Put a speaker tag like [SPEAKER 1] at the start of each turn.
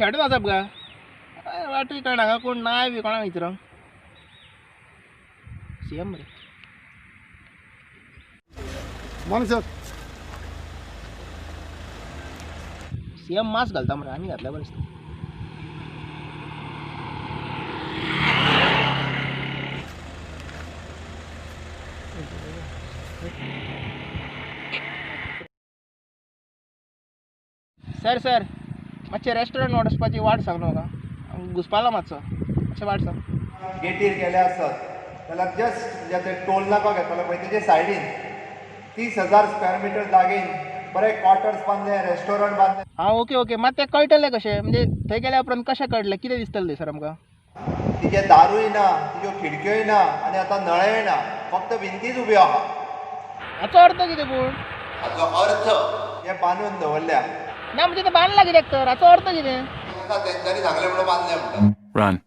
[SPEAKER 1] खेडेन वचप गा. वाटूय कळना हांगा कोण नाय बी कोणाक विचारूंक. सी एम मरे.
[SPEAKER 2] Morning sir.
[SPEAKER 1] C M mask घालता मरे, आमी घातल्या बरें दिसता. सर सर मातशें रेस्टॉरंट वचपाची वाट सांग न्हू म्हाका, घुसपालो मातसो, मातशें वाट सांग.
[SPEAKER 3] गेटीर गेले आसत जाल्यार जस्ट म्हणजे ते टोल नाका घेतलो पळय तेजे सायडीन 30,000 स्क्वेअर मिटर जागेन बरे क्वॉर्टर्स बांदले, रेस्टॉरंट बांदले.
[SPEAKER 1] आं ओके ओके. मात तें कळटलें कशें, म्हणजे थंय गेल्या उपरांत कशें कळटलें, कितें दिसतलें थंयसर आमकां?
[SPEAKER 3] तिचे दारूय ना, तिज्यो खिडक्योय ना आनी आतां नळेय ना, फक्त भिंतीच उब्यो आहा.
[SPEAKER 1] हाचो अर्थ कितें पूण?
[SPEAKER 3] हाचो अर्थ हे बांदून दवरल्या.
[SPEAKER 1] ना म्हणजे तें बांदलां कित्याक तर, हाचो अर्थ कितें?
[SPEAKER 3] तेंच्यांनी सांगलें म्हणून बांदलें म्हणटा.
[SPEAKER 4] Run.